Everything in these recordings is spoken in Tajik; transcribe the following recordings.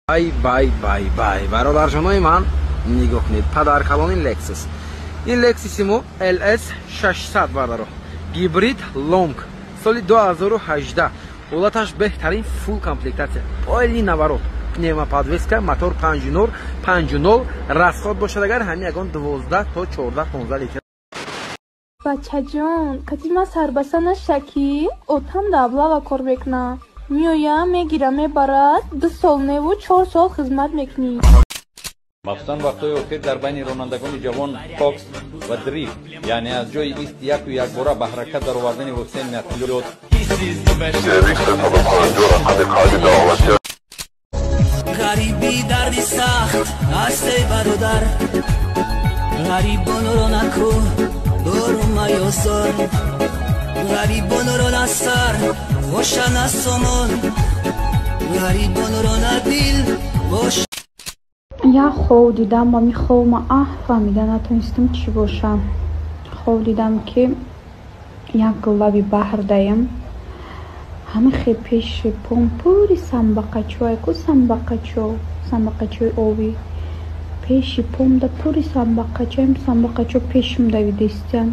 Бай бай бай бай бародарҷонои ман, нигоҳ кунед, падаркалони Lexus. Ин Lexus-и мо LS 600 бародаро, гибрид лонг, соли 2018, ҳолаташ беҳтарин, фул комплектация, полный наворот, пневмоподвеска, мотор 5.0 5.0, расход бошад агар ҳамин ягон 12 то 14 15 литр. Бачаҷон, кати ман сарбаса наша, ки отам да облава кор мекунам. Меоям, мегира, мебарад, 2 сол неву 4 сол хизмат мекунӣ. Махсусан вақтҳои охир дар байни ронандагони ҷавон кокс ва дрифт, яъне аз ҷои ист яку якбора ба ҳаракат даровардани воситаи нақлиёт. Ғарибӣ дарди сахт аст, эй бародар, ғарибонро наку дору маёзор, ғарибонро на сар боша, на сомон, ғарибонро на дил бош. Як хов дидам, ба ми хов ма аҳ фаҳмида натонистам, чӣ бошам. Хов дидам, ки як лаби баҳр даем, ҳама хел пеши пом пури самбақачое ку, самбақачо, самбақачои обӣ пеши помда, пури самбақачоем, самбақачо пешим давидистиян,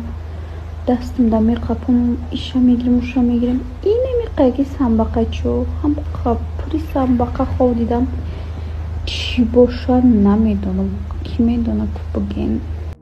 дастам да меқапам, иша мегирем, уша мегирем, инамиқаги самбақачо, ҳамқа пури самбақа. Хов дидам, чӣ бошад, намедонам, кӣ медонад, буген.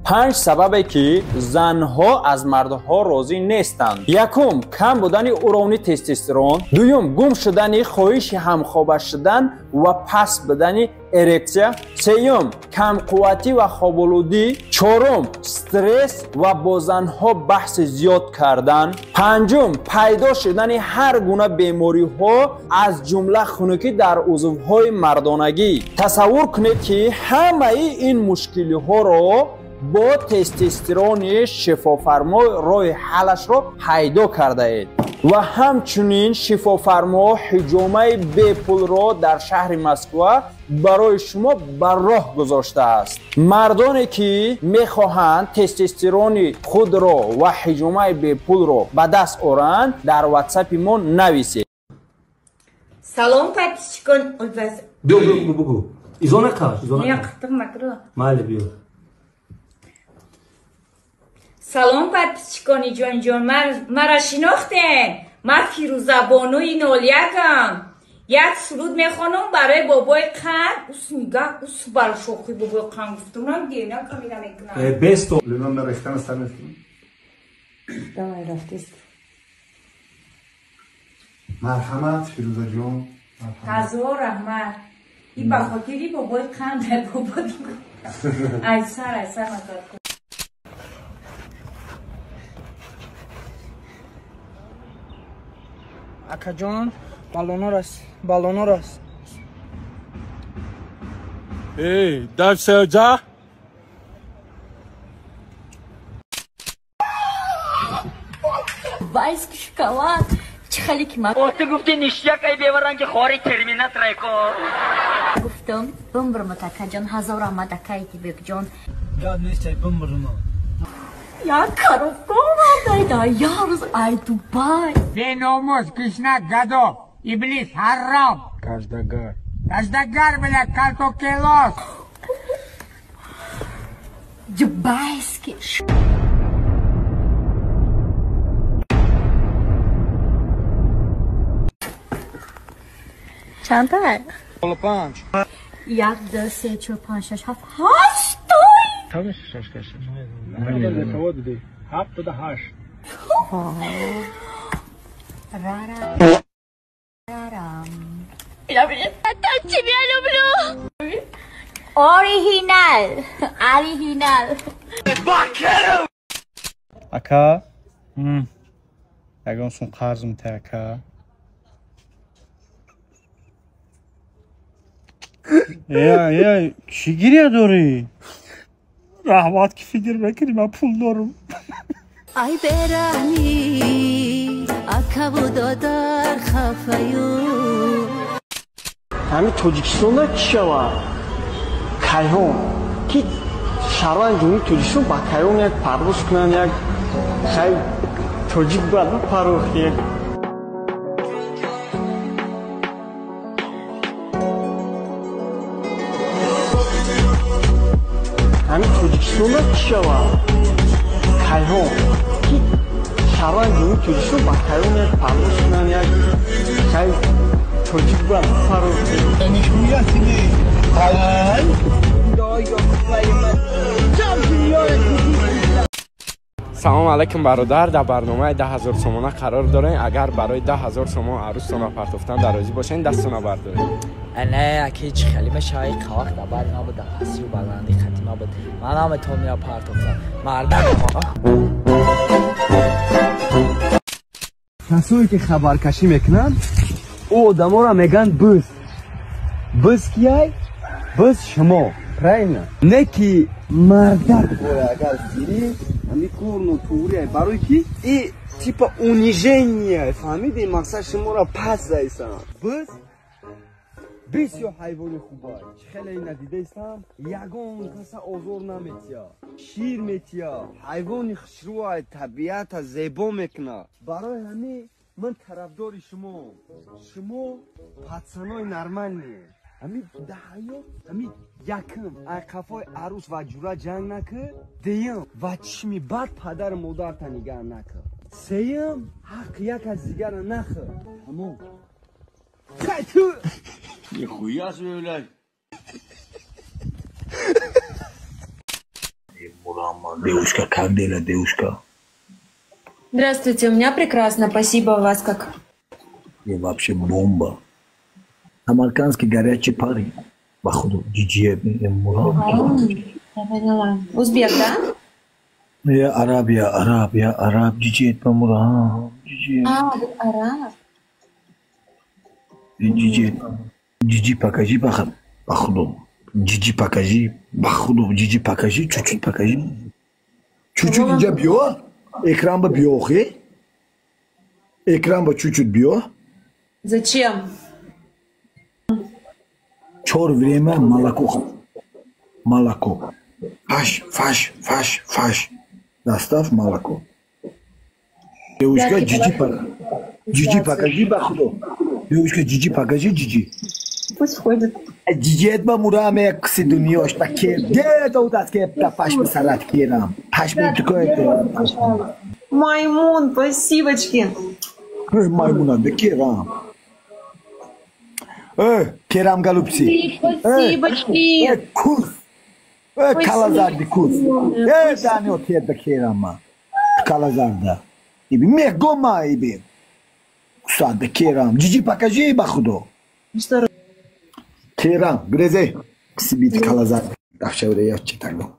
Панҷ сабабе, ки занҳо аз мардҳо розӣ нестанд. Якум, кам будани уровни тестостерон. Дуюм, гум шудани хоҳиши ҳамхоба шудан ва паст будани эрексия. Сеюм, камқувватӣ ва хоболудӣ. Чорум, стресс ва бо занҳо баҳси зиёд кардан. Панҷум, пайдо шудани ҳар гуна бемориҳо, аз ҷумла хунукӣ дар узвҳои мардонагӣ. Тасаввур кунед, ки ҳамаи ин мушкилиҳоро бо тестостерони шифофармо роҳи ҳаллашро пайдо кардаед. Ва ҳамчунин шифофармо ҳиҷомаи бепулро дар шаҳри Москва барои шумо ба роҳ гузоштааст. Мардоне, ки мехоҳанд тестостерони худро ва ҳиҷомаи бепулро ба даст оранд, дар ватсапи мо нависед. Салом, подписчикон. Биё, бугу, бугу. Изо накаш, изо накаш. Майли, биё. Салом, подписчикони ҷонҷон, мара шинохтен? Ман Фирӯзабонуи нолякам. Як суруд мехонам барои бобои қанд. Ус нигаҳ, ус бар шохи бобои қанд гуфтумам, гена камина мекунам. Бесто. Давай, рафтист. Марҳамат, Фирӯзаҷон. Ҳазор раҳмат. И ба хотири бобои қанд, бобо айсар айсар накард. Акаҷон, баллонорас, баллонорас. Эй, дай. Дубайский шоколад. Чӣ хеле ки ман О, ту гуфти ништяк, ай беваранги хори терминатор ко. Гуфтам, бимбирмат, акаҷон, ҳазор раҳмат, акаи Тибекҷон. Гап нест, ай бимбирма. Як коробка омадай да як рӯз ай Дубай. Беномус, кишна, гадо, иблис, ҳарром. Каждагар. Каждагар, бля, калтокелос. Дубайский. Чанда? 5. Як, ду, се, чор, панҷ, шаш, ҳафт, ҳашт той. Шаш каша. 78. Рара. Рарам. Я так тебя люблю. Оригинал. Оригинал. Ака, ягон сум қарз мете, ака? Я, чӣ гиря дорӣ? Раҳмат, ки фикр мекунӣ ман пул дорам. Ай бераҳмӣ, акаву додар хафаю. Ҳамин Тоҷикистонда чӣ шавад, кайҳон ки шаҳрванди Ҷумҳурии Тоҷикистон ба кайҳон як парвоз кунанд, як хай тоҷик бояд парвоз як. Ҳамин Тоҷикистонда чӣ шавад? Кайҳон ки шаҳрванди Ҷумҳурии Тоҷикистон ба кайҳон як парвоз кунанд, як хай тоҷик бояд парвоз. Салом алейкум бародар, дар барномаи 10000 сомона қарор дорем. Агар барои 10000 сомон арӯстона партофтан дар розӣ бошед, дастона бардоред. Не, аки чӣ хеле мешавад, вақт дар бари ман буд, дар пастию баландӣ хати ман буд. Ман наметавонам партофтам. Мардак. Касое ки хабаркашӣ мекунанд, ӯ одаморо мегӯянд быз. Быз кияй? Быз шумо. Правильно? Не ки мардак бояд агар зирӣ ҳамин кор нотуғрия, барои ки и типа унижение, фаҳмиди? Мақсад шуморо пас зайсан. Быз бисёр ҳайвони хуба. Чӣ хеле ина дидаистам, ягон каса озор наметия, шир метия, ҳайвони хушрӯай, табиата зебо мекунад. Барои ҳамин ман тарафдори шумо. Шумо пацанои нормальные. Ҳамин дар ҳаёт ҳамин якм ай қафои арӯс ва ҷура ҷанг накӣ, дуюм ва чишми бад падару модарта нигаҳ накӣ, сеюм ҳаққи як аз дигара нахӯр. Тамом. Хай ту! Нихуя себе, блядь. Девушка, как дела, девушка? Здравствуйте, у меня прекрасно, спасибо, у вас как? Я вообще бомба. Самаркандский горячий парень. Походу, диджей. Я поняла. Узбек, да? Я араб, я араб, я араб. Диджей, помура. Диджей. А, вы араб? Диджей. Диджей, покажи, походу. Диджей, покажи. Походу, диджей, покажи. Чуть-чуть покажи. Чуть-чуть инҷа биё. Экран ба биё, охе. Экран ба чуть-чуть биё. Зачем? Чор время молоко. Молоко. Фаш, фаш, фаш, фаш. Достав молоко. Девушка, джиджи пока. Джиджи покажи, бахудо. Девушка, джиджи покажи, джиджи. Пусть ходит. Джиджи это мураме кси дунёш таке. Где-то у нас кепта фаш мисалат керам. Фаш ми такое. Маймун, спасибочки. Маймуна, да керам. Керам голубцы. Спасибочки. Курс. Калазарди курс. Данио терда керама. Калазарда. Иби мегома иби. Кусада керам. Джиджи покажи бахудо. Что? Керам, грезе. Ксибит калазар. Давшавре я читаю.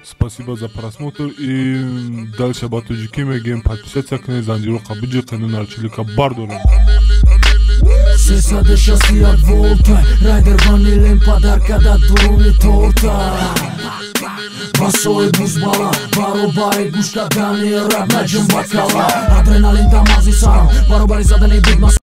Спасибо за просмотр и дальше ба тоҷикӣ мегӯем подписаться кунед, занҷиро қабиҷи нарчилика бардорем. 361 волта, райдер ванилем подарка да дуруни торта. Басои бузбала, баробари гӯш кардани раб наҷум ба кала. Адреналин дар мағзи сарам, баробари задани бигмас.